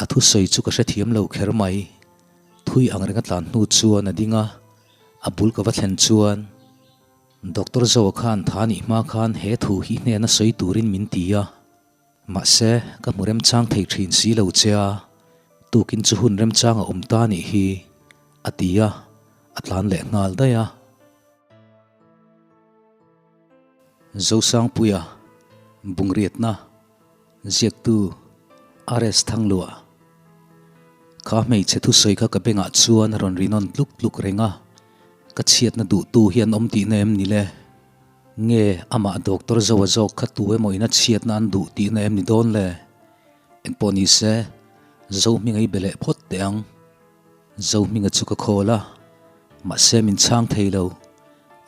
A thusawi chu ka hrethiam lo kher mai. Thui ang renga tlan hnu chuan a ding a, a bul ka va thlen chuan Doctor Zoa khan tha nih hma khan he thu hi hnena sawi turin min ti a. Mahse, ka hmu remchang thei thin si lo che a, tukin chu hun remchang a awm ta nih hi, a ti a, a tlan leh nghal daih a. Zosangpuia, Bungriatna, Ziaktu, RS Thangluah. Kha hmeichhe thusawi kha ka bengah chuan a rawn ri nawn tluk tluk reng a, ka chhiatna duhtu hi an awm tihna em ni le? Nge amah Doctor Zoa zawk kha tu emaw ina chhiatna an duh tihna em ni dawn le? Engpawh ni se, Zohminga i be leh phawt teh ang. Zohminga chu ka khawl a, mahse min chhang thei lo.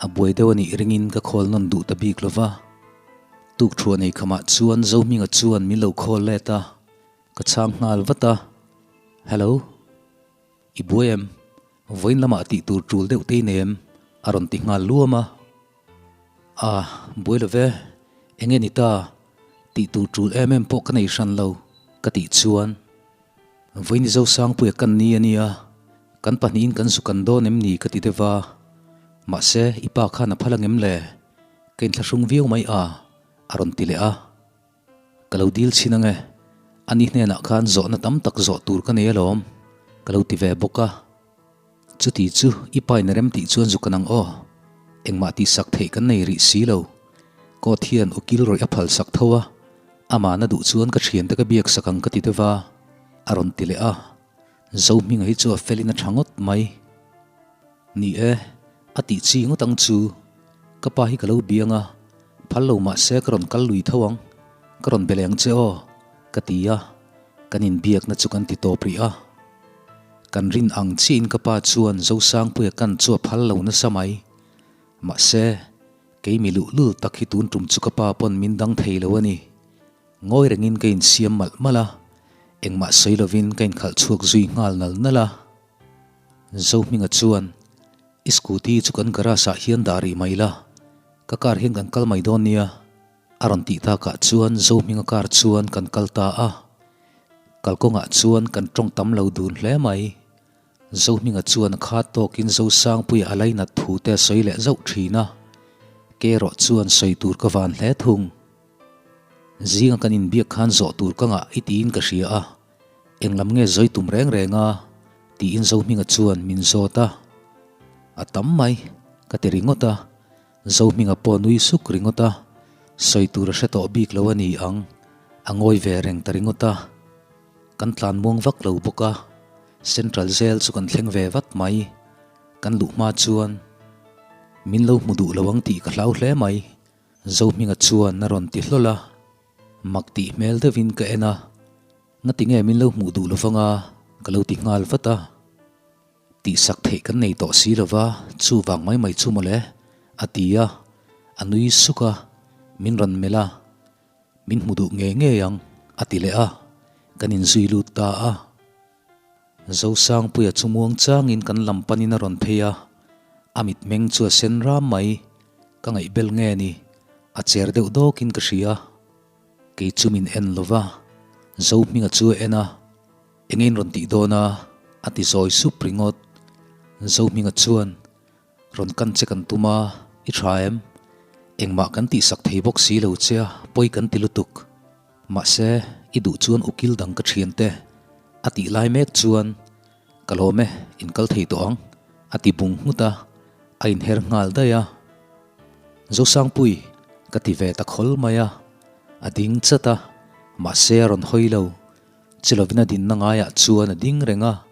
A buai deuh a nih ringin ka khawl nawn duh ta bik lo va. Tukthuah nei khamah chuan Zohminga chuan min lo khawl let a, ka chhang nghal vat a. Hello. I buai em? Vawiin lamah tih tur tul deuh te i nei em? A rawn ti nghal luam a. A, buai lo ve, eng nge ni ta? Tih tur tul em em pawh ka nei hran lo, ka tih chuan. Vawiin Zosangpuia kan ni a nia, kan pahnihin kan zu kan dawn em ni ka ti deuh va. Mahse, i pa khan a phal angem le? Ka inthlahrung viau mai a, a rawn ti leh a. Ka lo dil chhin ange, ani hnenah khan zawhna tam tak zawh tur ka nei alawm, ka lo ti ve bawk a. Chuti chu i pa in a rem tih chuan zu kan ang aw. Engmah tihsak theih kan nei rih si lo. Court hian ukil rawih a phal sak tho a, amah na duh chuan ka thiante ka biak sak ang ka ti deuh a, a rawn ti leh a. Zohminga hi chu a felin a tha ngawt mai. Ni e, a tih chi ngawt ang chu. Ka pa hi ka lo biang a, phal lo mah se ka rawn kal lui tho ang. Ka rawn be leh ang che aw, ka ti a, kan inbiakna chu kan ti tawp rih a. Kan rin ang chiahin ka pa chuan Zosangpuia kan chu a phal lo nasa mai. Mahse, kei mi luhlul tak hi tun tum chu ka pa pawn min dang thei lo a ni. Ngawi rengin ka insiam malh malh a, engmah sawi lovin ka inkhalh chhuak zui nghal nal nal a. Zohminga chuan, I scooty chu kan garage ah hian dah rih mai la, ka car hian kan kal mai dawn nia. A rawn tih takah chuan Zohminga car chuan kan kal ta a. Kalkawngah chuan kan tawng tam lo dun hle mai. Zohminga chuan a khat tawkin Zosangpuia a lainat thu te a sawi leh zauh thin a. Ke erawh chuan sawi tur ka van hle thung. Zinga kan inbiak khan zawh tur ka ngah i tiin ka hria a. Englam nge zawi tum reng reng a? tiin Zohminga chuan min zawt a. A tam mai, ka ti ringawt a. Zohminga pawh nui suk ringawt a, sawi tur a hre tawh bik lo a ni ang, a ngawi ve reng ta ringawt a. Kan tlan muang vak lo bawk a, Central Jail chu kan thleng ve vat mai. Kan luh hma chuan min lo hmu duh lo ang tih ka hlau hle mai, Zohminga chuan a rawn ti hlawl a. Mak tih hmel deuhin ka en a, ngati nge min lo hmuh duh lovang a, ka lo ti nghal vat a. Tihsak theih kan nei tawh si lova, chuvang mai mai chu mawle, a ti a, a nui suk a, min rawn melh a, min hmu duh ngei ngei ang, a ti leh a, kan inzui lut ta a. Zosangpuia chu muang changin kan lam panin a rawn phei a, a mitmeng chu a sen ram mai, ka ngaihbel nge ni, a cher deuh dawkin ka hria. Kei chu min en lova, Zohminga chu a en a. Engin rawn tih dawn a? a ti zawi sup ringawt. Zohminga chuan, Rawn kan che kan tum a, i tha em? Engmah kan tihsak thei bawk si lo che a, pawi kan ti lutuk. Mahse, i duh chuan ukil dang ka thian te. A tih lai mek chuan, Ka lawm e, in kal thei tawh ang, a ti bung nghut a, a inher nghal daih a. Zosangpui, ka ti ve ta khawl mai a, a ding chat a, mahse a rawn hawi lo. Chilovin a dinna ngaiah chuan a ding reng a,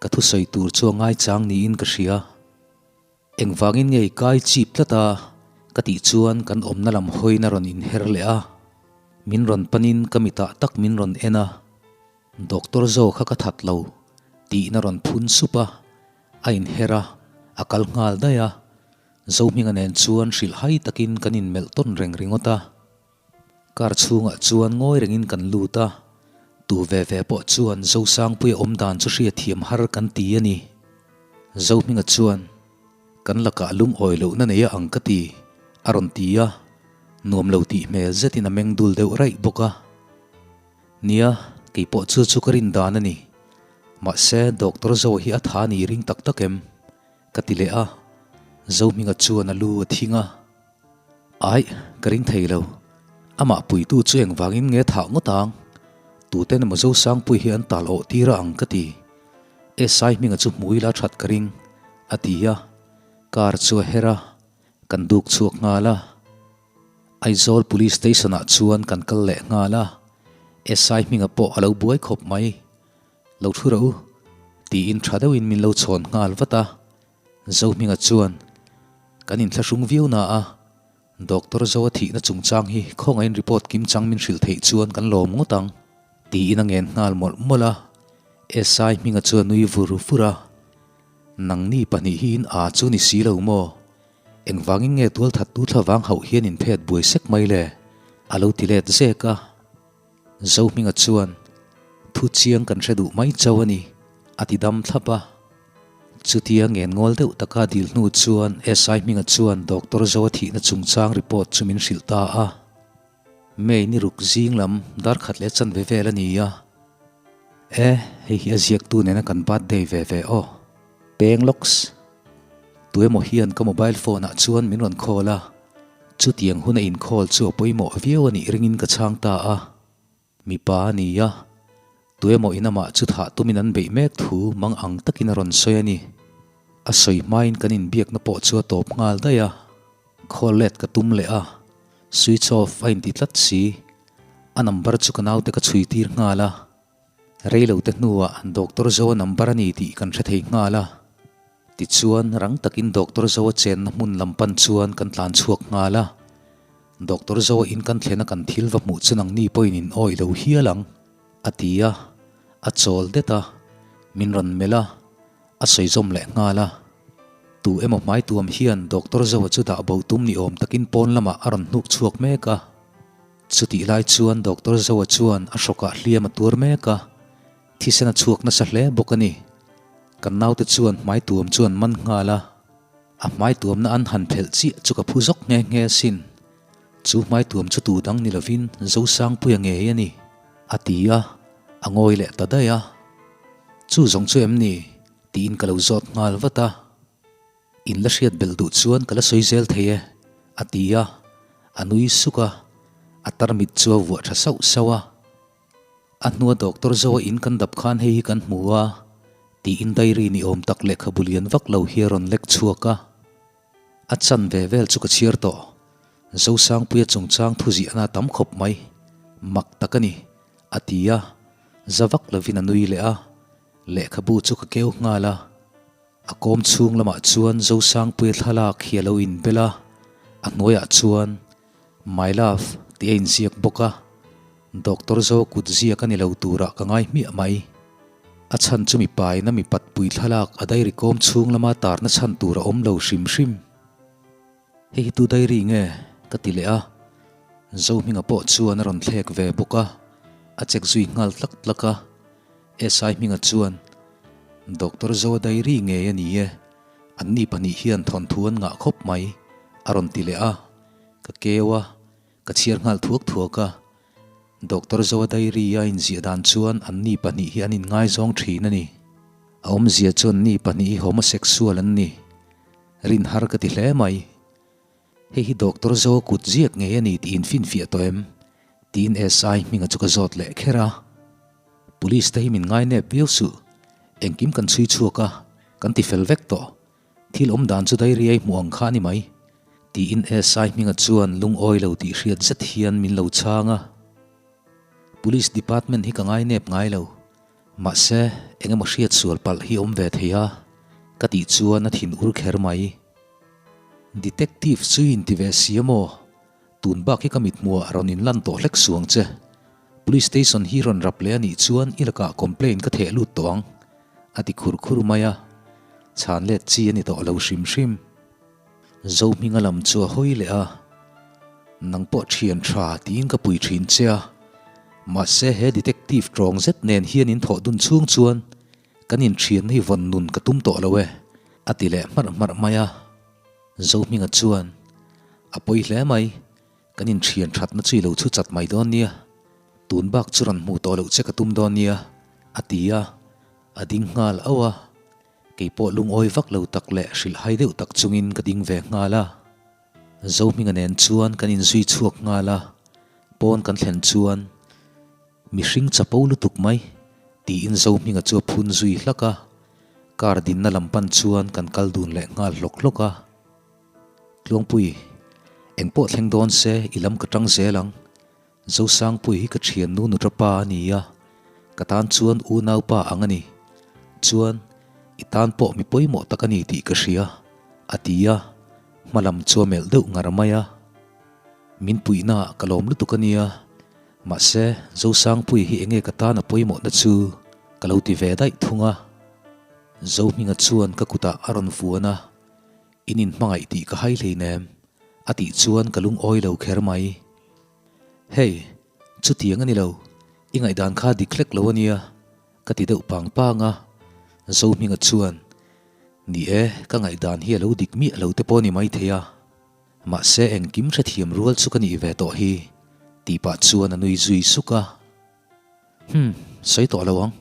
ka thusawi tur chu a ngaichang niin ka hria. Engvangin nge i kai chip tlat a? ka tih chuan kan awmna lam hawiin a rawn inher leh a, min rawn panin ka mitah tak min rawn en a, Doctor Zo kha ka that lo tiin a rawn phun sup a, a inher a, a kal nghal daih a, Zohminga nen chuan hrilhhai takin kan inmelh tawn reng ringawt a. Car chhungah chuan ngawi rengin kan lut a, tu ve ve pawh chuan Zosangpuia awm dan chu hriatthiam har kan ti a ni. Zohminga chuan, Kan lakah lungawi lohna nei a ang ka ti, a rawn ti a, nuam lo tih hmel zetin a meng dul deuh raih bawk a. Nia, Kei pawh chu chu ka rin dan a ni. Mahse, Doctor Zoa hi a tha a ni ring tak tak em? Ka ti leh a. Zohminga chuan a lu a thing a. Aih, ka ring thei lo. Amah puitu chu engvangin nge thah ngawt ang? Tuten emaw Zosangpui hi an tal awh tir a ang ka ti. SI hminga chu hmu ila that ka ring, a ti a. Car chu a her a, kan duk chhuak nghal a. Aizawl Police Station ah chuan kan kal leh nghal a, SI hminga pawh a lo buai khawp mai. Lo thu rawh u, tiin tha deuhin min lo chhawn nghal vat a. Zohminga chuan, Kan inthlahrung viau na a, Doctor Zoa thihna chungchang hi khawngaihin report kimchang min hrilh theih chuan kan lawm ngawt ang, tiin a ngen nghal mawlh mawlh a. SI hminga chuan nui vur vur a, Nangni pahnih hi in a chu ni si lo maw? Engvangin nge tualthattu thlavang hauh hian in phet buai sek mai le? A lo ti let zek a. Zohminga chuan, Thu chiang kan hre duh mai chauh a ni, a ti dam thlap a. Chutia ngen ngawl deuh taka dil hnu chuan SI Hminga chuan Doctor Zoa thihna chungchang report chu min hrilh ta a. May ni ruk zing lam dar khat leh chanve vel a ni a. E, hei hi a ziaktu nena kan birthday ve ve aw. Peng lawks. Tuemaw hian ka mobile phone ah chuan min rawn call a, chutiang huna in call chu a pawimawh viau a nih ringin ka chhang ta a. Mipa a ni a, tuemaw in amah chu thah tumin an beih mek thu mang ang takin a rawn sawi a ni. A sawi hmain kan inbiakna pawh chu a tawp nghal daih a, call let ka tum leh a, switch off a inti tlat si. A number chu ka naute ka chhui tir nghal a. Reilo te hnuah Doctor Zoa number a ni tih kan hre thei nghal a. Tichuan rang takin Doctor Zoa chenna hmun lam pan chuan kan tlan chhuak nghal a. Doctor Zoa in kan thlena kan thil va hmuh chu nangni pawhin in awih lo hial ang, a ti a. A chawl det a, min rawn melh a, a sawi zawm leh nghal a. Tu emaw hmai tuam hian Doctor Zoa chu dah bo tum ni awm takin pawn lamah a rawn hnuk chhuak mek a. Chutih lai chuan Doctor Zoa chuan a hrawkah hliam a tuar mek a, thisen a chhuak nasa hle bawk a ni. Kan naute chuan hmai tuam chu an man nghal a, a hmai tuamna an han phelh chiah chu ka phu zawk nghe nghe asin. Chu hmai tuam chu tu dang ni lovin Zosangpuia ngei a ni, a ti a, a ngawi leh ta daih a. Chu zawng chu em ni? tiin ka lo zawt nghal vat a. In la hriat belh duh chuan ka la sawi zel thei e, a ti a, a nui suk a, a tarmit chu a vuah tha sauh sauh a. A hnua doctor Zoa in kan dap khan hei hi kan hmu a, tiin diary ni awm tak lehkhabu lian vak lo hi a rawn lek chhuak a. A chan ve vel chu ka chhiar tawh. Zosangpuia chungchang thu ziahna a tam khawp mai, mak tak a ni, a ti a, za vak lovin a nui leh a, lehkhabu chu ka keu nghal a. A kawm chhung lamah chuan Zosangpuia thlalak hi a lo inbel a, a hnuaiah chuan My love tih a inziak bawk a, Doctor Zo kut ziak a ni lo turah ka ngai hmiah mai. A chhan chu mipain a mipatpui thlalak a diary kawm chhung lama tarna chhan tur a awm lo hrim hrim. Hei hi tu diary nge? ka ti leh a, Zohminga pawh chuan a rawn thlek ve bawk a, a check zui nghal tlak tlak a. SI hminga chuan, Doctor Zoa diary ngei a ni e, anni pahnih hian thawnthu an ngah khawp mai, a rawn ti leh a, ka keu a, ka chhiar nghal thuak thuak a. Doctor Zoa diary a inziah dan chuan anni pahnih hi an inngaizawng thin a ni. A awmzia chu anni pahnih hi homosexual an ni. Rin har ka ti hle mai. Hei hi Doctor Zoa kut ziak ngei a ni tih in finfiah tawh em? Tiin SI hminga chu ka zawt leh kher a. Police te hi min ngai nep viau suh. Engkim kan chhui chhuak a, kan ti fel vek tawh. Thil awm dan chu diary a i hmuh ang kha a ni mai. Tiin SI hminga chuan lungawi lo tih hriat zet hian min lo chhang a. Police department hi ka ngai nep ngai lo. Mahse, eng emaw hriat sual palh hi awm ve thei a, ka tih chuan a thin ur kher mai. Detective chu in ti ve si a maw? Tun bak hi ka mithmuah rawn in lan tawh hlek suang che. Police station hi rawn rap leh a nih chuan i lakah complaint ka theh lut tawh ang, a ti khur khur mai a. Chhan let chi a ni tawh lo hrim hrim. Zohminga lam chu a hawi leh a, Nang pawh thian tha tiin ka pui thin che a, mahse he detective tawng zet nen hian in thawh dun chhung chuan Kan inthianna hi vawn nun ka tum tawh lo e, a ti leh hmarh hmarh mai a. Zohminga chuan, A pawi hle mai, kan inthian thatna chu i lo chhu chat mai dawn nia. Tun bak chu rawn hmuh tawh loh che ka tum dawn nia, a ti a, a ding nghal auh a. Kei pawh lungawi vak lo tak leh hrilh hai deuh tak chungin ka ding ve nghal a. Zohminga nen chuan kan inzui chhuak nghal a, pawn kan thlen chuan mihring chapo lutuk mai tiin Zohminga chu a phun zui hlak a, car dinna lam pan chuan kan kal dun leh nghal hlawk hlawk a. Tluangpui, engpawh thleng dawn se i lam ka tang zel ang. Zosangpui hi ka thiannu nutra pa a ni a, ka tan chuan unaupa ang a ni. Chuan, i tan pawh mi pawimawh tak a ni tih ka hria, a ti a, hma lam chu a melh deuh ngar mai a. Min puihnaah ka lawm lutuk a nia, mahse Zosangpui hi enge ka tan a pawimawhna chu ka lo ti ve daih thung a. Zohminga chuan ka kutah a rawn vuan a, In inhmangaih tih ka hai hleinem, a tih chuan ka lungawi lo kher mai. Hei, chutiang a ni lo, i ngaihdan kha dik hlek lo a nia, ka ti deuh pang pang a. Zohminga chuan, Ni e, ka ngaihdan hi a lo dik miah lo te pawh a ni maithei a, mahse engkim hrethiam rual chu ka nih ve tawh hi, tih pah chuan a nui zui suk a. Hum, sawi tawh lo ang,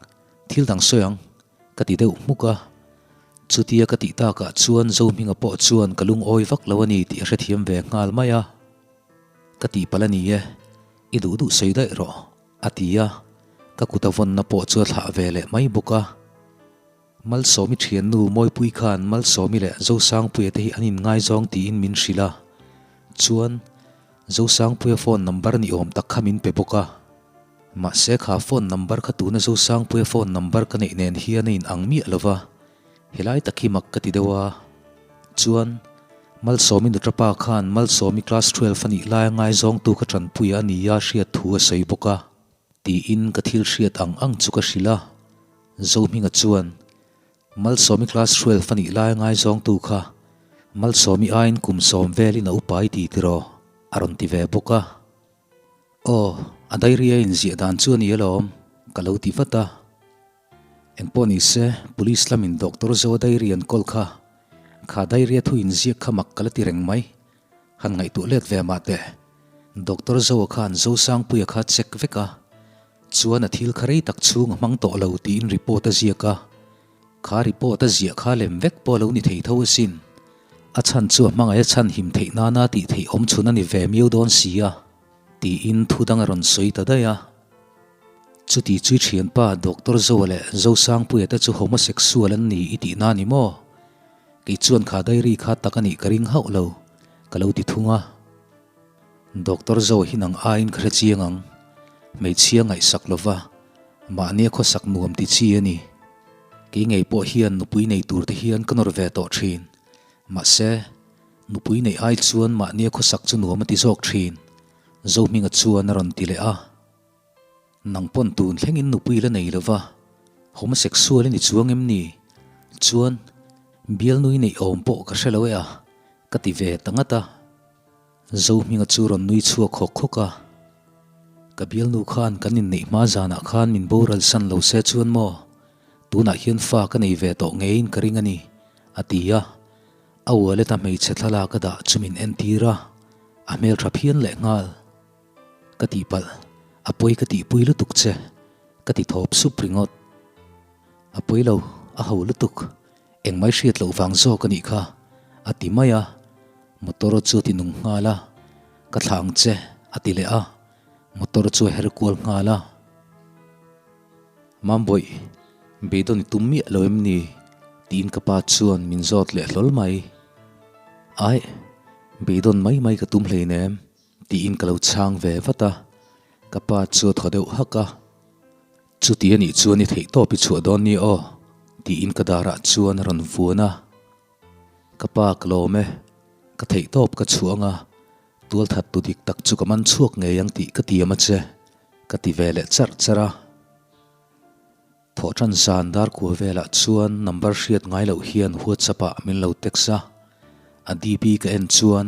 thil dang sawi ang, ka ti deuh hmuk a. Chutia ka tih takah chuan Zohminga pawh chuan ka lungawi vak lo a ni tih a hrethiam ve nghal mai a. Ka tihpalh a ni e, i duh duh sawi daih rawh, a ti a, ka kut a vawnna pawh chu a thlah ve leh mai bawk a. Malsawmi thiannu Mawipui khan Malsawmi leh Zosangpuia te hi an inngaizawng tiin min hrilh a, chuan Zosangpuia phone number ni awm tak kha min pe bawk a. Mahse kha phone number kha tuna Zosangpuia phone number ka neih nen hian a inang miah lo va, helai tak hi mak ka ti deuh a. Chuan Malsawmi nuṭapa khan Malsawmi class 12 a nih laia ngaizawngtu kha ṭanpuia a nia hriat thu a sawi bawk a. Tiin ka thil hriat ang ang chu ka hrilh a. Zohminga chuan, Malsawmi class 12 a nih lai ngaizawngtu kha Malsawmi aiin kum sawm velin a upa i ti tiraw? a rawn ti ve bawk a. Aw, a diary a inziah dan chu a ni alawm, ka lo ti vat a. Engpawh ni se, police lamin Doctor Zoa diary an kawl kha, kha diary a thu inziak kha mak ka la ti reng mai. Han ngaihtuah let ve mah teh. Doctor Zoa khan Zosangpuia kha check vek a, chuan a thil kha rei tak chhung a hmang tawh lo tiin report a ziak a. Kha report a ziah kha lem vek pawh a lo ni thei tho asin. A chhan chu a hmangaih a chhan him theih nana tih theih awm chhun a ni ve miau dawn si a, tiin thu dang a rawn sawi ta daih a. Chuti chui thianpa Doctor Zoa leh Zosangpuia te chu homosexual an ni i tihna ni maw? Kei chuan kha diary kha tak a nih ka ring hauh lo, ka lo ti thung a. Doctor Zoa hi nang aiin ka hre chiang ang, hmeichhia ngaihsak lova mahnia khawsak nuam ti chi a ni. Kei ngei pawh hian nupui nei tur te hian ka nawr ve tawh thin. Mahse, nupui neih ai chuan mahnia khawsak chu nuam a ti zawk thin, Zohminga chuan a rawn ti leh a. Nang pawn tun thlengin nupui la nei lova, homosexual i ni chuang em ni? Chuan, bialnui neih awm pawh ka hre lo e a, ka ti ve ta ngat a. Zohminga chu rawn nui chhuak hawk hawk a, Ka bialnu khan kan inneih hma zanah khan min boral san lo se chuan maw, tunah hian fa ka nei ve tawh ngeiin ka ring a ni, a ti a. A wallet a hmeichhe thlalak a dah chu min entir a, a hmeltha phian lehnghal. Ka tihpalh, a pawi ka tihpui lutuk che, ka ti thawp sup ringawt. A pawi lo, a ho lutuk, engmai hriat loh vang zawk a nih kha, a ti mai a. Motor chu a ti nung nghal a, Ka thlah ang che, a ti leh a, motor chu a her kual nghal a. Mambawih, beidawn i tum miah lo em ni? tiin ka pa chuan min zawt leh hlawl mai. Aih, beidawn mai mai ka tum hleinem. Tiin ka lo chhang ve vat a, ka pa chu a thaw deuh hak a, Chuti a nih chuan i theihtawp i chhuah dawn ni aw, tiin ka darah chuan a rawn vuan a, Ka pa ka lawm e, ka theihtawp ka chhuah ang a, tualthat tu dik tak chu ka man chhuak ngei ang tih ka tiam a che, ka ti ve leh charh charh a. Thawhṭan zan dar kua velah chuan number hriat ngai loh hian WhatsApp ah min lo text a, a DP ka en chuan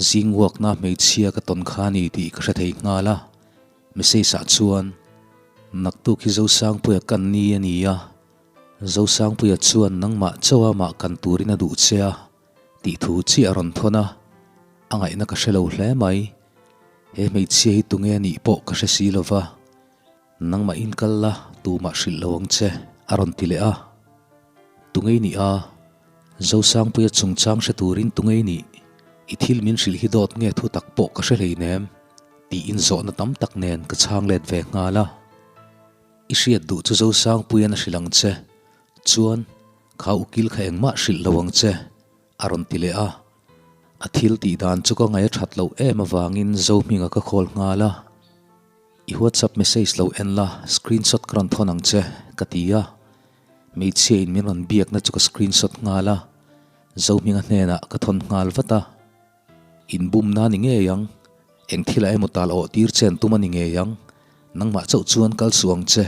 zing walk-na hmeichhia ka tawn kha a ni tih ka hre thei nghal a, message ah chuan Naktuk hi Zosangpuia kan ni a ni a, Zosangpuia chuan nangmah chauha mah kan turin a duh che a tih thu chiah a rawn thawn a, a ngaihna ka hre lo hle mai. He hmeichhia hi tunge a nih pawh ka hre si lo va, nangmah in kal la tumah hrilh lo ang che, a rawn ti leh a. Tunge i nih a? Zosangpuia chungchang hre turin tunge i nih? I thil min hrilh hi dawt nge thu tak pawh ka hre hleinem, tiin zawhna tam tak nen ka chhang let ve nghal a. I hriat duh chu Zosangpuia'n a hrilh ang che, chuan kha ukil kha engmah hrilh lo ang che, a rawn ti leh a. A thil tih dan chu ka ngaih a that loh em avangin Zohminga ka call nghal a. I WhatsApp message lo en la, screenshot ka rawn thawn ang che, ka ti a. Hmeichhia in min rawn biakna chu ka screenshot nghal a, Zohminga hnenah ka thawn nghal vat a. Inbumna a ni ngei ang, eng thilah emaw tal awh tir chen tum a ni ngei ang, nangmah chauh chuan kal suh ang che,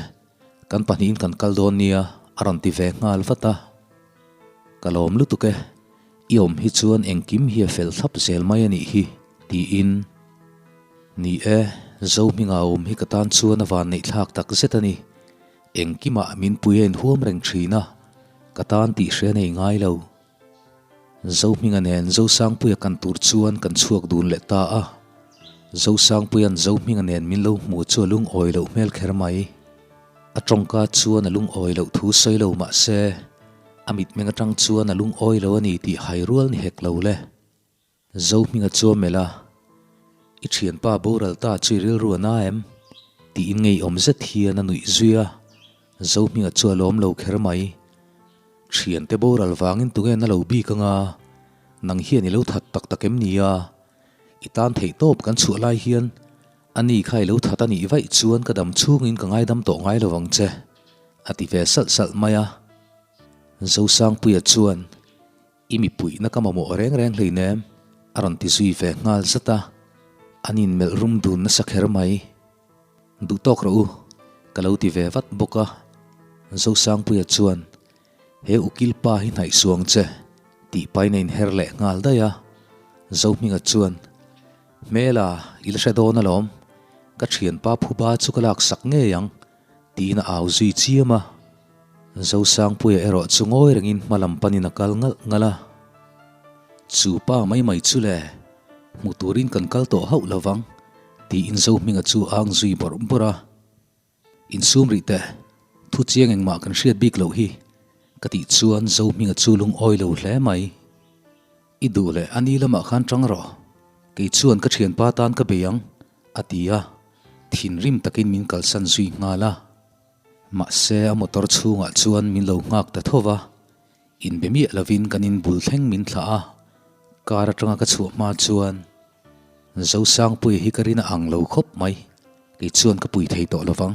kan pahnihin kan kal dawn nia, a rawn ti ve nghal vat a. Ka lawm lutuk e, i awm hi chuan engkim hi a fel thlap zel mai a nih hi, tiin. Ni e, Zohminga awm hi ka tan chuan a van neih thlak tak zet a ni. Engkimah min pui a inhuam reng thin a, ka tan tih hre a nei ngai lo. Zohminga nen Zosangpuia kan tur chuan kan chhuak dun leh ta a. Zosangpuia'n Zohminga nen min lo hmu chu a lungawi loh hmel kher mai. A tawngka chuan a lungawi loh thu sawi lo mah se, a mitmeng atang chuan a lungawi lo a ni tih hai rual ni hek lo le. Zohminga chu a melh a, I thianpa boral ta chu i rilru a na em? Tiin ngeiawm zet hian a nuih zui a, Zohminga chu a lawm lo kher mai. Thiante boral vangin tunge na lo bik anga, nang hian i lo that tak tak em ni a? I tan theih tawp kan chhuah lai hian ani kha i lo that a nih vaih chuan ka dam chhungin ka ngaidam tawh ngai lo vang che, a ti ve salh salh mai a. Zosangpuia chuan I mipuihna ka mamawh reng reng hleinem, a rawn ti zui ve nghal zat a, an inmelh rum dun nasa kher mai. Duh tawk rawh u, ka lo ti ve vat bawk a. Zosangpuia chuan, He ukil pa hi hnaih suang che, tih pain a inher leh nghal daih a. Zohminga chuan, Hmela, i la hre dawn alawm, ka thianpa phuba chu ka laksak ngei ang, tiin a au zui chiam a. Zosangpuia erawh chu ngawi rengin hma lam panin a kal ngalh ngalh a. Chu pa mai mai chu le, hmu turin kan kal tawh hauh lo vang, tiin Zohminga chu a ang zui bawrh bawrh a. Insum rih teh, thu chiang engmah kan hriat bik loh hi, ka tih chuan Zohminga chu lungawi lo hle mai. I duh leh a ni lamah khan tang rawh, kei chuan ka thianpa tan ka bei ang, a ti a, thinrim takin min kalsan zui nghal a. Mahse a motor chhungah chuan min lo nghak ta tho va, inbe miah lovin kan in bul thleng min thlah a, car atanga ka chhuah hma chuan Zosangpuia hi ka rin a ang lo khawp mai, kei chuan ka pui thei tawh lovang,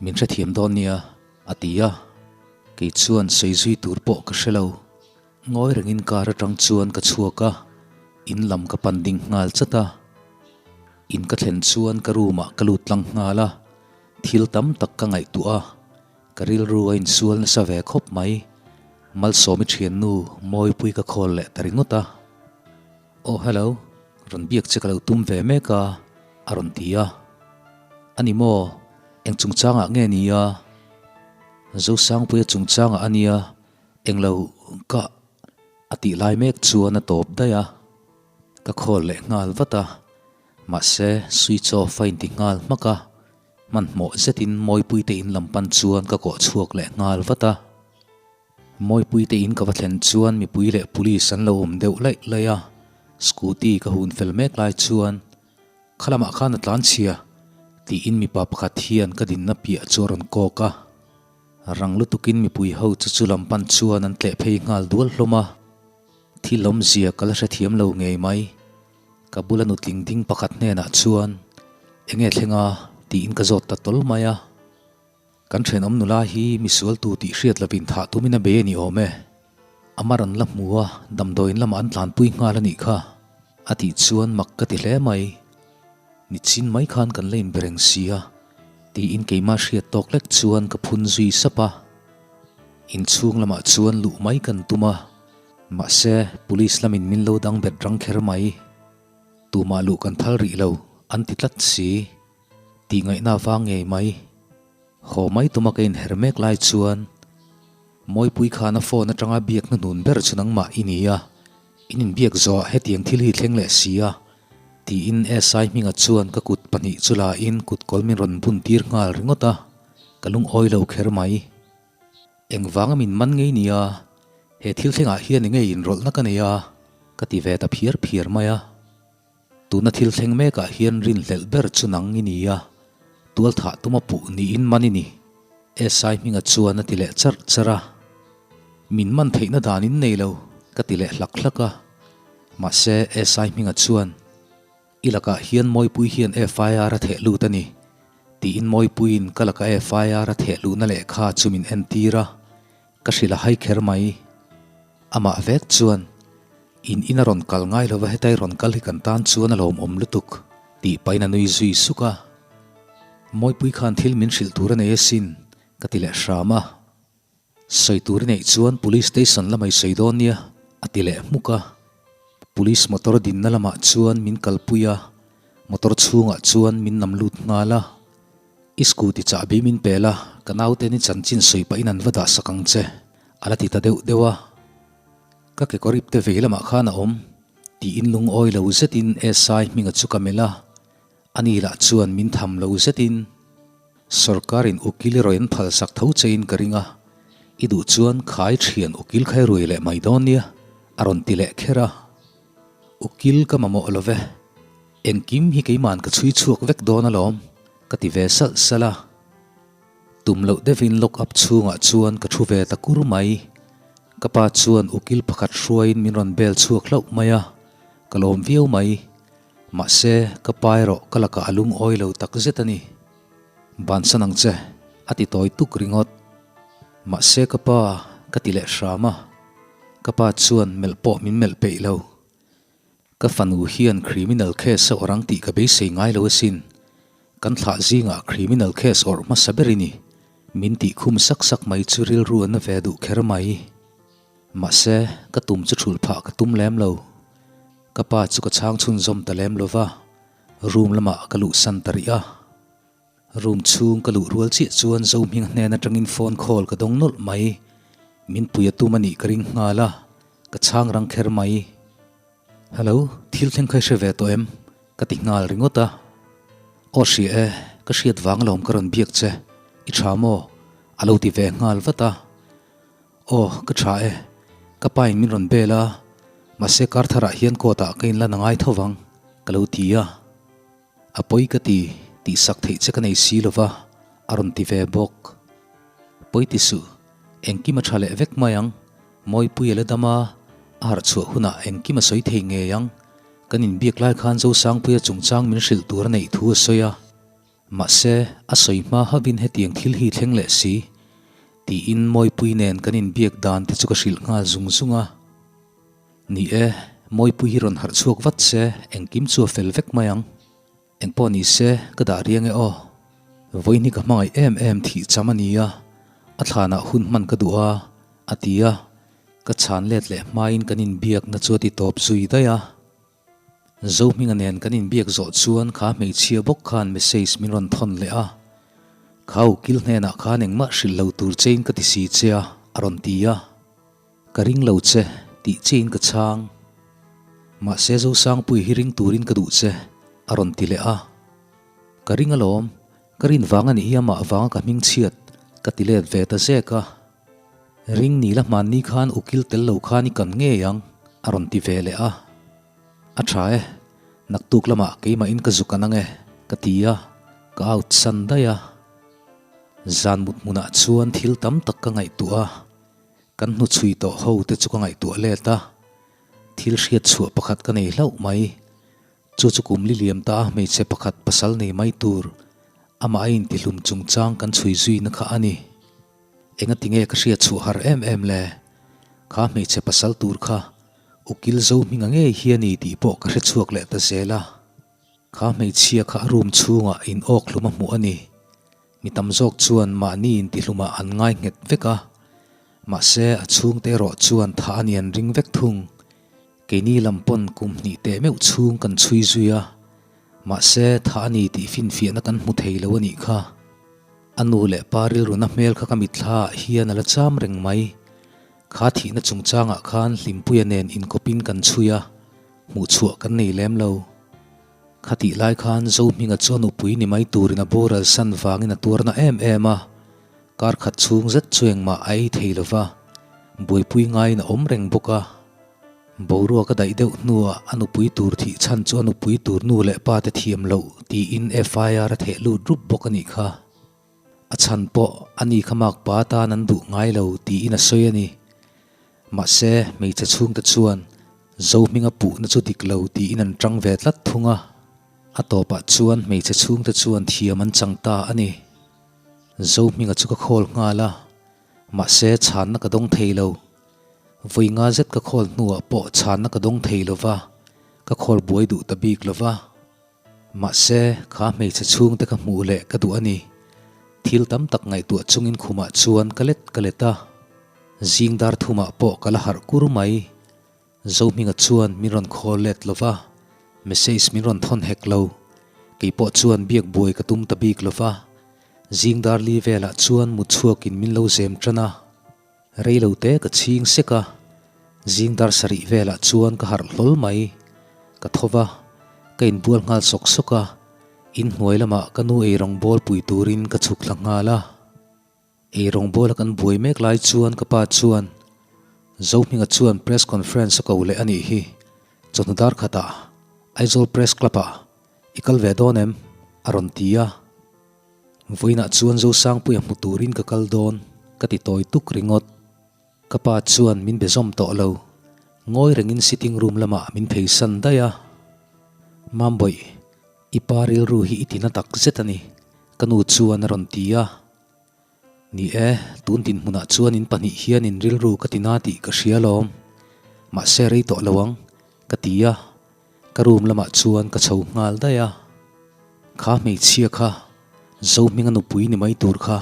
min hrethiam dawn nia, a ti a, kei chuan sawi zui tur pawh ka hre lo. Ngawi rengin car atang chuan ka chhuak a, in lam ka pan ding nghal chat a, in ka thlen chuan ka room ah ka lut tlang nghal a, Thil tam tak ka ngaihtuah a, ka rilru a insual nasa ve khawp mai. Malsawmi thiannu Mawipui ka call leh ta ringawt a. Aw hello, rawn biak che ka lo tum ve mek a, a rawn ti a. A ni maw, eng chungchangah nge ni a? Zosangpuia chungchangah a nia, englo ka a tih lai mek chuan a tawp daih a. Ka call leh nghal vat a. Mahse, switch off a inti nghal hmak a, hmanhmawh zetin Mawipuite in lam pan chuan ka kawh chhuak leh nghal vat a. Mawipuite in ka va thlen chuan mipui leh police an lo awm deuh laih laih a, scooty ka hun fel mek lai chuan, Kha lamah khan a tlan chhia, tiin mipa pakhat hian ka dinna piah chu a rawn kawk a. Rang lutukin mipui ho chu chu lam pan chuan an tleh phei nghal dual hlawm a. Thil awmzia ka la hrethiam lo ngei mai. Ka bula nutling ding pakhat hnenah chuan, Enge thleng a? tiin ka zawt ta tawl mai a. Kan thenawm nula hi misualtu tih hriat lovin thah tumin a bei a ni awm e. A mar an la hmu a, damdawiin lamah an tlanpui nghal a nih kha, a tih chuan mak ka ti hle mai. Nichin mai khan kan la inbe reng si a, tiin keimah hriat tawk lek chuan ka phun zui sap a. Inchhung lamah chuan luh mai kan tum a. Mahse, Police lamin min lo dang bet rang kher mai. Tumah luh kan phal rih lo, an ti tlat si. Tih ngaihna vang ngei mai. Haw mai tuma ka inher mek lai chuan Mawipui khan a phone atanga biak hnuhnun ber chu nangmah i ni a, in inbiak zawhah hetiang thil hi thleng leh si a. Tiin SI hminga chuan ka kut pahnih chu la in kutkawl min rawn bun tir nghal ringawt a, ka lungawi lo kher mai. Engvanga min man ngei nia, he thil thlengah hian enge inrawlhna ka nei a, ka ti ve ta phiar phiar mai a. Tuna thil thleng mekah hian rinhlelh ber chu nang i ni a, tualthah tuma puh niin man i ni, SI hminga chuan a ti leh charh charh a. Min man theihna dan in nei lo, ka ti leh hlak hlak a. Mahse, SI hminga chuan, I lakah hian Mawipui hian FIR a theh lut a ni, tiin Mawipuiin ka laka FIR a theh luhna lehkha chu min entir a, ka hrilh a hai kher mai. Amah vek chuan, In in a rawn kal ngai lova hetai rawn kal hi kan tan chuan a lawmawm lutuk, tih pahin a nui zui suk a. Mawipui khan thil min hrilh tur a nei asin, ka ti leh hram a. Sawi tur i neih chuan Police Station lamah i sawi dawn nia, a ti leh hmuk a. Police motor dinna lamah chuan min kalpui a, motor chhungah chuan min nam lut nghal a. I scooty chahbi min pel a, ka naute ni chanchin sawi pahin an va dah sak ang che, a la ti ta deuh deuh a. Ka kekawr ipte vei lamah khan a awm, tiin lungawi lo zetin SI hminga chu ka melh a, ani lah chuan min tham lo zetin, Sawrkarin ukil i rawi an phal sak tho chein ka ring a, i duh chuan khai thian ukil khai ruai leh mai dawn nia, a rawn ti leh kher a. Ukil ka mamawh lo ve. Engkim hi keiman ka chhui chhuak vek dawn alawm, ka ti ve salh salh a. Tum loh deuhin lock up chhungah chuan ka thu ve ta kur mai. Ka pa chuan ukil pakhat hruaiin min rawn bel chhuak hlauh mai a, ka lawm viau mai. Mahse, ka pa erawh ka lakah a lungawi lo tak zet a ni. Bansan ang che, a ti tawi tuk ringawt. Mahse ka pa, ka ti leh hram a. Ka pa chuan melh pawh min melh peih lo. Ka fanu hian criminal case a awrh ang tih ka beisei ngai lo asin. Kan thlah zingah criminal case awrh hmasa ber i ni. Min tih khum sak sak mai chu rilru a na ve duh kher mai. Mahse, ka tum chu thulh phah ka tum lem lo. Ka pa chu ka chhang chhunzawm ta lem lo va, room lamah ka luhsan ta rih a. Room chhung ka luh rual chiah chuan Zohming hnen atangin phone call ka dawng nawlh mai. Min pui a tum a nih ka ring nghal a, ka chhang rang kher mai. Hello, thil thleng kha i hre ve tawh em? Ka ti nghal ringawt a. Aw hria e, ka hriat vang alawm ka rawn biak che. I tha maw? A lo ti ve nghal vat a. Aw, ka tha e. Ka pa in min rawn bel a, mahse kar tharah hian court ah ka inlan a ngai tho vang, ka lo ti a. A pawi ka ti, tihsak theih che ka nei si lo va, a rawn ti ve bawk. Pawi ti suh, engkim a tha leh vek mai ang, Mawipui a la dam a, a harh chhuah hunah engkim a sawi thei ngei ang. Kan inbiak lai khan Zosangpuia chungchang min hrilh tur a neih thu a sawi a. Mahse, a sawi hma havin hetiang thil hi thleng leh si, tiin Mawipui nen kan inbiak dan te chu ka hrilh nghal zung zung a. Ni e, Mawipui hi rawn harh chhuak vat se, engkim chu a fel vek mai ang. Engpawh ni se, ka dah riang e aw. Vawiin hi ka hmangaih em em thih cham a ni a, a thlanah hun hman ka duh a, a ti a. Ka chhan let leh hmain kan inbiakna chu a ti tawp zui daih a. Zohminga nen kan inbiak zawh chuan kha hmeichhia bawk khan message min rawn thawn leh a, Kha ukil hnenah khan engmah hrilh lo tur chein ka ti si che a, a rawn ti a. Ka ring lo che, tih chein ka chhang. Mahse Zosangpui hi ring turin ka duh che, a rawn ti leh a. Ka ring alawm, ka rin vang a nih hi amah vanga ka hming chhiat, ka ti let ve ta zek a. Ring ni la hmanni khan ukil tel lo khan i kan ngei ang, a rawn ti ve leh a. A tha e, naktuk lamah keimahin ka zuk an ang e, ka ti a, ka out san daih a. Zan mut hmunah chuan thil tam tak ka ngaihtuah a. Kan hnuchhui tawh ho te chu ka ngaihtuah let a, thil hriat chhuah pakhat ka nei hlauh mai. Chu chu kum li liam ta a hmeichhe pakhat pasal nei mai tur amah a intihlum chungchang kan chhui zuina kha a ni. Engati nge ka hriat chhuah har em em le? Kha hmeichhe pasal tur kha Ukil Zohminga ngei hi a ni tih pawh ka hre chhuak leh ta zel a. Kha hmeichhia kha a room chhungah in awk hlum a hmuh a ni. Mi tam zawk chuan mahni intihlumah an ngai nghet vek a, mahse a chhungte erawh chuan thah a ni an ring vek thung. Keini lam pawn kum hnih teh meuh chhung kan chhui zui a, mahse thah a ni tih finfiahna kan hmu thei lo a nih kha. A nu leh pa rilruna hmel kha ka mitthla ah hian a la cham reng mai. Kha thihna chungchangah khan Hlimpuia nen inkawpin kan chhui a, hmuhchhuah kan nei lem lo. Khatih lai khan Zohminga chu a nupui ni mai turin a boral san vangin a tuarna em em a, kar khat chhung zet chu engmah a ei thei lo va, buaipui ngaiin a awm reng bawk a. Boruak a daih deuh hnuah a nupui tur thih chhan chu a nupui tur nu leh pa te thiam loh tiin FIR a theh lut rup bawk a nih kha. A chhan pawh a ni kha makpa atan an duh ngai lo tiin a sawi a ni. Mahse, hmeichhe chhungte chuan Zohminga puhna chu dik lo tiin an tang ve tlat thung a. A tawpah chuan hmeichhe chhungte chuan thiam an chang ta a ni. Zohminga chu ka khawl nghal a, mahse chhanna ka dawng thei lo. Vawi nga zet ka khawl hnuah pawh chhanna ka dawng thei lo va, ka khawl buai duh ta bik lo va. Mahse, kha hmeichhe chhungte ka hmuh leh ka duh a ni. Thil tam tak ngaihtuah chungin khumah chuan ka let ka let a. Zing dar thumah pawh ka la harh kur mai. Zohminga chuan min rawn khawl let lo va, message min rawn thawn hek lo. Kei pawh chuan biak buai ka tum ta bik lo va. Zing dar li velah chuan mut chhuakin min lo zem tan a. Rei lo te ka chhing sek a, zing dar sarih velah chuan ka harh hlawl mai. Ka tho va, ka inbual nghal sawk sawk a, inhnuai lamah ka nu eirawng bawl pui turin ka chhuk thla nghal a. Eirawng bawla kan buai mek lai chuan ka pa chuan, Zohminga chuan press conference a ko leh a nih hi, chawhnu dar khatah Aizawl Press Club ah i kal ve dawn em? a rawn ti a. Vawiinah chuan Zosangpuia hmu turin ka kal dawn ka ti tawi tuk ringawt. Ka pa chuan min be zawm tawh lo. Ngawi rengin sitting room lamah min pheisan daih a. Mambawih, i pa rilru hi i tina tak zet a ni, ka nu chuan a rawn ti a. Ni e, tun dinhmunah chuan in pahnih hian in rilru ka tina tih ka hria alawm. Mahse rei tawh lo ang, ka ti a. Ka room lamah chuan ka chho nghal daih a, kha hmeichhia kha Zohminga nupui ni mai tur kha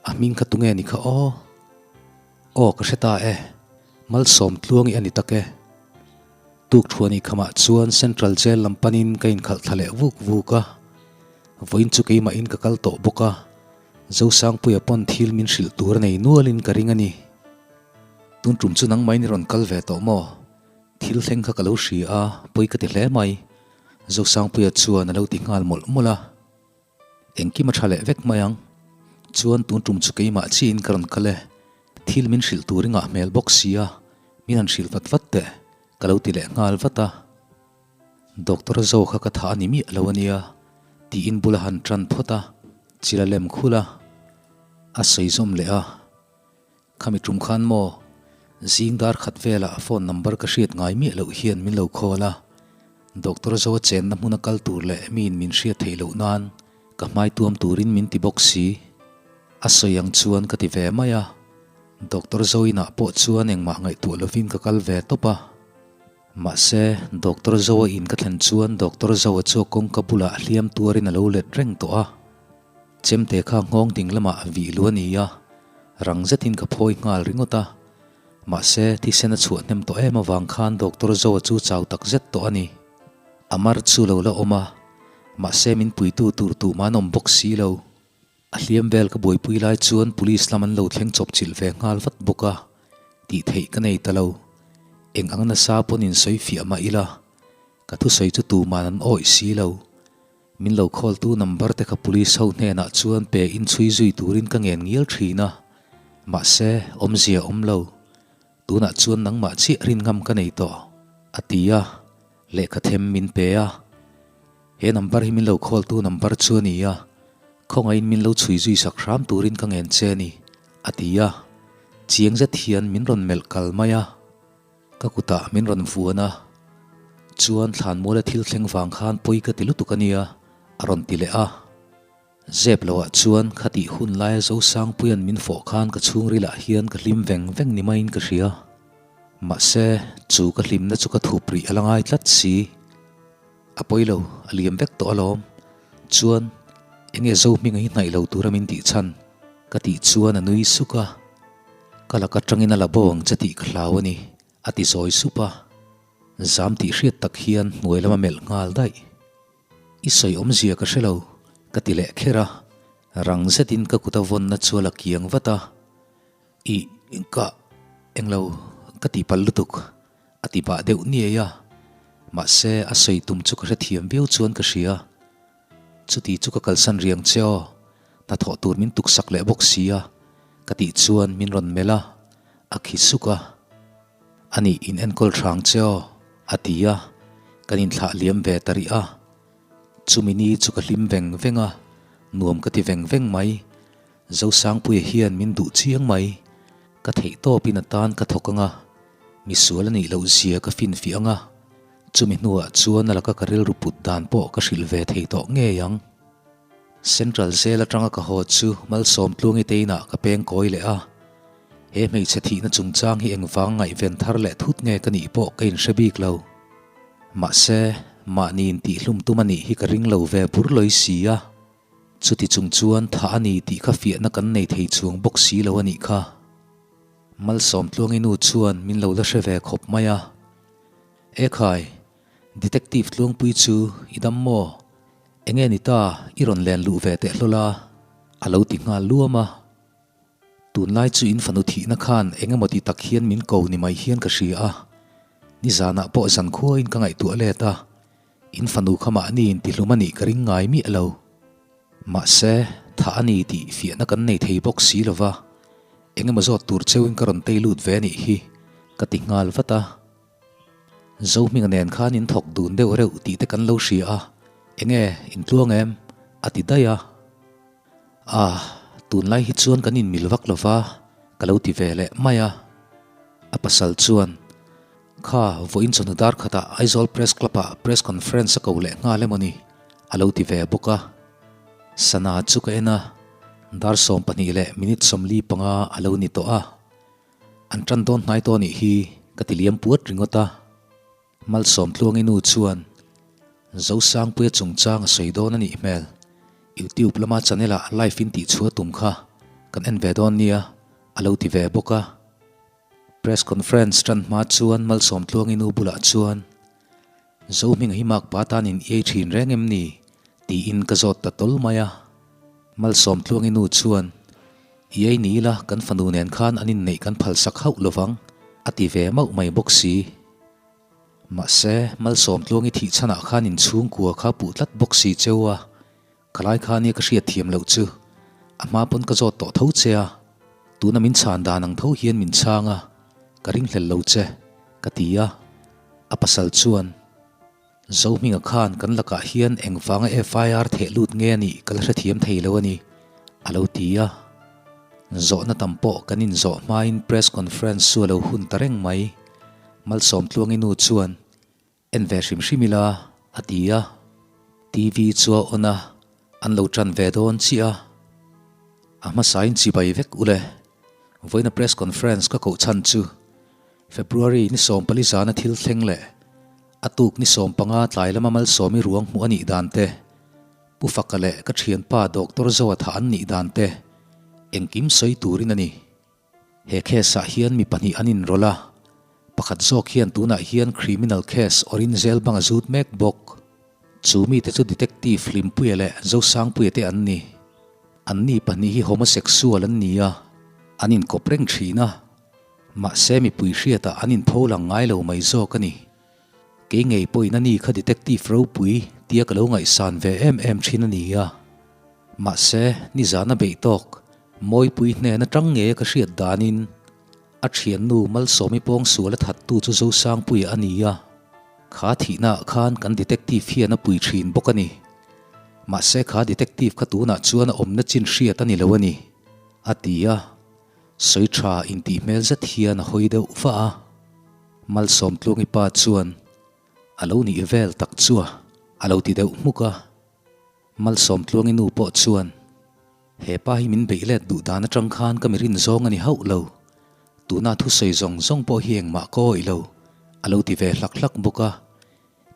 a hming kha tunge ni kha aw? Aw ka hre ta e, Malsawm tluangi a ni tak e. Tukthuani khamah chuan Central Jail lam panin ka inkhalh thla leh vuk vuk a, vawiin chu keimahin ka kal tawh bawk a, Zosangpuia pawn thil min hrilh tur a nei nualin ka ring a ni. Tun tum chu nangmahin i rawn kal ve tawh maw? Thil thleng kha ka lo hria a, pawi ka ti hle mai. Zosangpuia chuan a lo ti nghal mawlh mawlh a. Engkim a tha leh vek mai ang. Chuan tun tum chu keimah chiin ka rawn kal e. Thil min hrilh tur i ngah hmel bawk si a, min han hrilh vat vat teh, ka lo ti leh nghal vat a. Doctor Zo kha ka thah a ni miah lo a nia, tiin bul a han tan phawt a, chil a lem khulh a. A sawi zawm leh a. Khami tum khan maw? Zing dar khat velah phone number ka hriat ngai miah loh hian min lo call a, Doctor Zoa chenna hmuna kal tur leh miin min hriat theih loh nan ka hmai tuam turin min ti bawk si. A sawi ang chuan ka ti ve mai a, Doctor Zo inah pawh chuan engmah ngaihtuah lovin ka kal ve tawp a. Mahse, Doctor Zoa in ka thlen chuan Doctor Zoa chu a kawngka bulah hliam tuarin a lo let reng tawh a. Chemte kha nghawng ding lamah vih lu a ni a, rang zetin ka phawi nghal ringawt a. Mahse, thisen a chhuah hnem tawh em avang khan Doctor Zoa chu chau tak zet tawh a ni. A mar chu lo la awm a, mahse min puitu tur tuhmah an awm bawk si lo. A hliam vel ka buaipui lai chuan police lam an lo thleng chawp chilh ve nghal vat bawk a, tih theih ka nei ta lo. Eng ang nasa pawn insawi fiah mah ila, ka thusawi chu tuhman an awih si lo. Min lo khawltu number te kha police ho hnenah chuan pe in chhui zui turin ka ngen ngial thin a, mahse awmzia awm lo. Tunah chuan nangmah chiah rin ngam ka nei tawh, a ti a, lehkha them min pe a. He number hi min lo khawltu number chu a ni a, khawngaihin min lo chhui zui sak hram turin ka ngen che a ni, a ti a. Chiang zet hian min rawn melh kal mai a. Ka kutah min rawn vuan a, chuan thlanmuala thil thleng vang khan pawi ka ti lutuk a nia, a rawn ti leh a. Zep loah chuan khatih hun laia Zosangpuia'n min fawh khan ka chhungrilah hian ka hlim veng veng ni maiin ka hria. Mahse, chu ka hlimna chu ka thup rih a la ngai tlat si. A pawi lo, a liam vek tawh alawm. Chuan, enge Zohminga hi hnaih lo tura min tih chhan? Ka tih chuan a nui suk a. Ka lak atangin a la bo ang che tih ka hlau a ni, a ti zawi sup a. Zam tih hriat tak hian hnuai lam a melh nghal daih. I sawi awmzia ka hre lo, ka ti leh kher a. Rang zetin ka kut a vawnna chu a la kiang vat a. Ih, ka, englo, ka tihpalh lutuk. A ti pah deuh niai a. Mahse, a sawi tum chu ka hrethiam viau chuan ka hria. Chuti chu ka kalsan riang che aw, hnathawh tur min tuksak leh bawk si a, ka tih chuan min rawn melh a, a khi suk a. A nih in enkawl hrang che aw, a ti a, kan inthlah liam ve ta rih a. Chumi ni chu ka hlim veng veng a, nuam ka ti veng veng mai. Zosangpuia hian min duh chiang mai. Ka theih tawpin a tan ka thawk ang a, misual a nih loh zia ka finfiah ang a, chumi hnuah chuan a laka ka rilru put dan pawh ka hrilh ve thei tawh ngei ang. Central Jail atanga ka haw chu Malsawmtluangi te inah ka peng kawi leh a, he hmeichhe thihna chungchang hi engvang ngaihven thar leh thut nge ka nih pawh ka inhre bik lo. Mahse, mahni intihhlum tum a nih hi ka ring lo ve bur lawi si a. Chuti chung chuan thah a ni tih kha fiahna kan nei thei chuang bawk si lo a nih kha. Malsawmtluangi nu chuan min lo la hre ve khawp mai a. Ekhai, Detective Tluangpui chu i dam maw? Enge ni ta i rawn len luh ve teh hlawl a? A lo ti nghal luam a. Tunlai chu in fanu thihna khan eng emaw ti tak hian min ko ni mai hian ka hria a. Nizanah pawh zankhuain ka ngaihtuah let a. In fanu kha mahni in tihlum a nih ka ring ngai miah lo. Mahse, thah a ni tih fiahna kan nei thei bawk si lo va, eng emaw zawt tur cheuhin ka rawn tei lut ve a nih hi, ka ti nghal vat a. Zohminga nen khan in thawk dun deuh reuh tih te kan lo hria a, enge in tluang em? a ti daih a. Ah, tunlai hi chuan kan inmil vak lo va, ka lo ti ve leh mai a. A pasal chuan, Kha, vawiin chawhnu dar khatah Aizawl Press Club-ah Press Conference a ko leh nghal emaw ni? a lo ti ve bawk a. Sana chu ka en a, dar 12 leh minute 45 a lo ni tawh a. An tan dawn hnai tawh nih hi, ka ti liam puat ringawt a. Malsawmtluangi nu chuan Zosangpuia chungchang a sawi dawn a nih hmel. YouTube lama channel ah live in tihchhuah tum kha kan en ve dawn nia a lo ti ve bawk a. Press conference tan hma chuan Malsawmtluangi nu bulah chuan Zohminga hi makpa tan in iai thin reng em ni? tiin ka zawt ta tawl mai a. Malsawmtluangi nu chuan Iai ni ila kan fanu nen khan an inneih kan phalsak hauh lovang a ti ve mauh mai bawk si. Mahse, Malsawmtluangi thih chhanah khan inchhungkua kha puh tlat bawk si cheu a, ka lai kha nia ka hriat thiam loh chu a hma pawn ka zawt tawh tho che a, tuna min chhan dan ang tho hian min chhang a, ka ringhlel lo che, ka ti a. A pasal chuan. Zohminga khan kan lakah hian engvanga FIR theh lut nge a nih ka la hrethiam thei lo a ni, a lo ti a. Zawhna tam pawh kan inzawh hmain press conference chu a lo hun ta reng mai. Malsawmtluangi nu chuan, En ve hrim hrim ila, a ti a. TV chu a on a, an lo tan ve dawn chiah a. A hmasain chibai vek u le. Vawiina press conference ka koh chhan chu February ni 14 zana thil thleng leh a tuk ni 15 tlai lama Malsawmi ruang hmuh a nih dan te, Pu Faka leh ka thianpa Doctor Zoa thah an nih dan te engkim sawi turin a ni. He case ah hian mi pahnih an inrawlh a, pakhat zawk hian tunah hian criminal case awrin zel bang a zut mek bawk. Chu mite chu Detective Hlimpuia leh Zosangpuia te an ni. Anni pahnih hi homosexual an ni a, an inkawp reng thin a. Mahse mipui hriatah an inpho lang ngai lo mai zawk a ni. Kei ngei pawhin a ni kha detective ropui tia ka lo ngaihsan ve em em thin a ni a. Mahse nizana beih tawk Mawipui hnen atang ngeia ka hriat danin a thiannu Malsawmi pawngsual a thattu chu Zosangpuia a ni a. Kha thihnaah khan kan detective hian a pui thin bawk a ni. Mahse kha detective kha tunah chuan a awmna chin hriat a ni lo a ni, a ti a. Sawi tha intih hmel zet hian a hawi deuh vah a. Malsawmtluangi pa chuan a lo nih vel tak chu a a lo ti deuh hmuk a. Malsawmtluangi nu pawh chuan, He pa hi min beih let duh dan atang khan ka mi rin zawng a ni hauh lo. Tuna thusawi zawng zawng pawh hi engmah ka awih lo, a lo ti ve hlak hlak bawk a.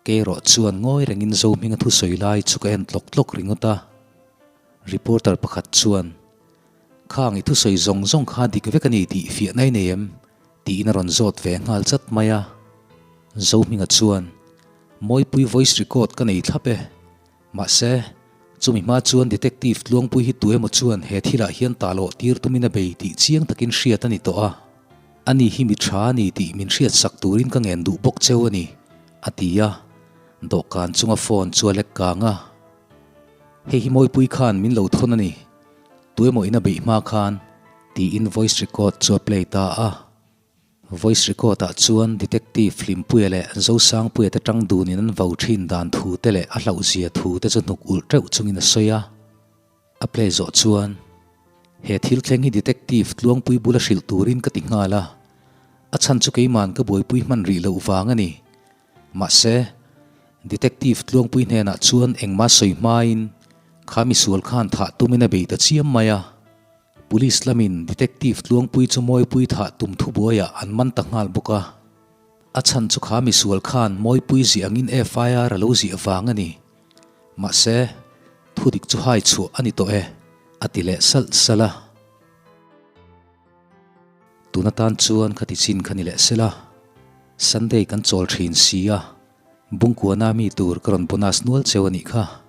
Kei erawh chuan ngawi rengin Zohminga thusawi lai chu ka en tlawk tlawk ringawt a. Reporter pakhat chuan, Khang i thusawi zawng zawng kha dik vek a ni tih fiahna i nei em? tiin a rawn zawt ve nghal chat mai a. Zohminga chuan, Mawipui voice record ka nei thlap e. Mahse, chumi hma chuan Detective Tluangpui hi tu emaw chuan he thilah hian talawh tir tumin a bei tih chiang takin hriat a ni tawh a. Ani hi mi tha a ni tih min hriatsak turin ka ngen duh bawk cheu a ni. A ti a, dawhkan chunga phone chu a lek kang a. Hei hi Mawipui khan min lo thawn a ni, tuemaw in a beih hma khan, tiin voice record chu a play ta a. Voice record ah chuan Detective Hlimpuia leh Zosangpuia te tang dunin an vau thin dan thu te leh a hlauhzia thu te chu hnuk ulh teuh chungin a sawi a. A play zawh chuan he thil thleng hi Detective Tluangpui bula hrilh turin ka ti nghal a, a chhan chu keiman ka buaipui hman rih loh vang a ni. Mahse, Detective Tluangpui hnenah chuan engmah sawi hmain kha misual khan thah tumin a bei ta chiam mai a. Police lamin Detective Tluangpui chu Mawipui thah tum thubuaiah an man ta nghal bawk a. A chhan chu kha misual khan Mawipui ziah angin FIR a lo ziah vang a ni. Mahse, thudik chu hai chhuah a ni tawh e, a ti leh salh salh a. Tun atan chuan khati chin kha ni leh sela, Sunday kan chawl thin si a, Bungkuana mi tur ka rawn bonus nual cheu a nih kha.